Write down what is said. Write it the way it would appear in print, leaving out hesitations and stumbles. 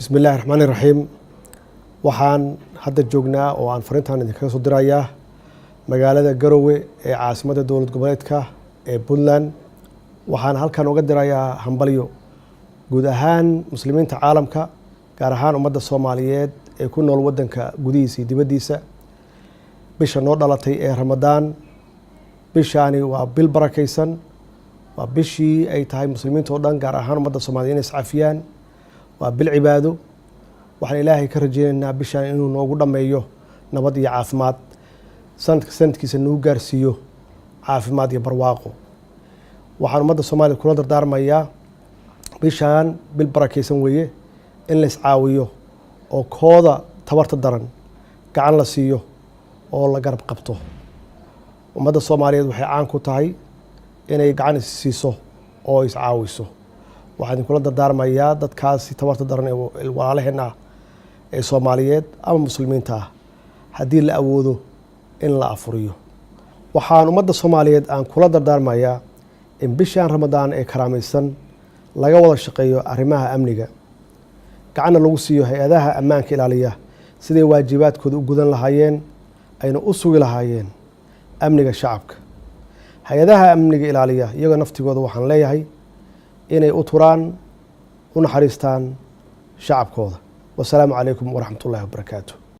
Bismi illahi raxmaani raxiim. Waxaan hadda joognaa oo aan fariintan idinkaga soo dirayaa magaalada Garowe ee caasimadda dowlad goboleedka ee Puntland. Waxaan halkan uga dirayaa hambalyo guud ahaan muslimiinta caalamka, gaar ahaan ummadda Soomaaliyeed ee ku nool waddanka gudihiisa iyo dibaddiisa. Bisha noo dhalatay ee Ramadaan, bishaani waa bil barakaysan, waa bishii ay tahay muslimiinta oo dhan, gaar ahaan ummadda Soomaliyeed, inay iscafiyaan. Waa bil cibaado. Waxaan Ilaahay ka rajeynaynaa bishaan inuu noogu dhammeeyo nabad iyo caafimaad, sanadka sanadkiisa nagu gaarsiiyo caafimaad iyo barwaaqo. Waxaan ummadda Soomaaliya kula dardaarmayaa, bishaan bil barakaysan weeye, in la iscaawiyo oo kooda tabarta daran gacan la siiyo oo la garab qabto. Ummadda Soomaaliyeed waxay caan ku tahay inay gacan is siiso oo iscaawiso. Waxaan idinkula dardaarmayaa dadkaasi tabarta daran ee walaalaheenna ah ee Soomaaliyeed ama muslimiinta ah, haddii la awoodo, in la afuriyo. Waxaan ummadda Soomaaliyeed aan kula dardaarmayaa in bishaan Ramadaan ee karaamaysan laga wada shaqeeyo arrimaha amniga, gacanna lagu siiyo hay-adaha ammaanka ilaaliya siday waajibaadkooda u gudan lahaayeen ayna u sugi lahaayeen amniga shacabka. Hay-adaha amniga ilaaliya iyagoo naftigooda waxaan leeyahay inay u turaan, u naxariistaan shacabkooda. Wasalaamu calaykum waraxmat ullahi wabarakaatu.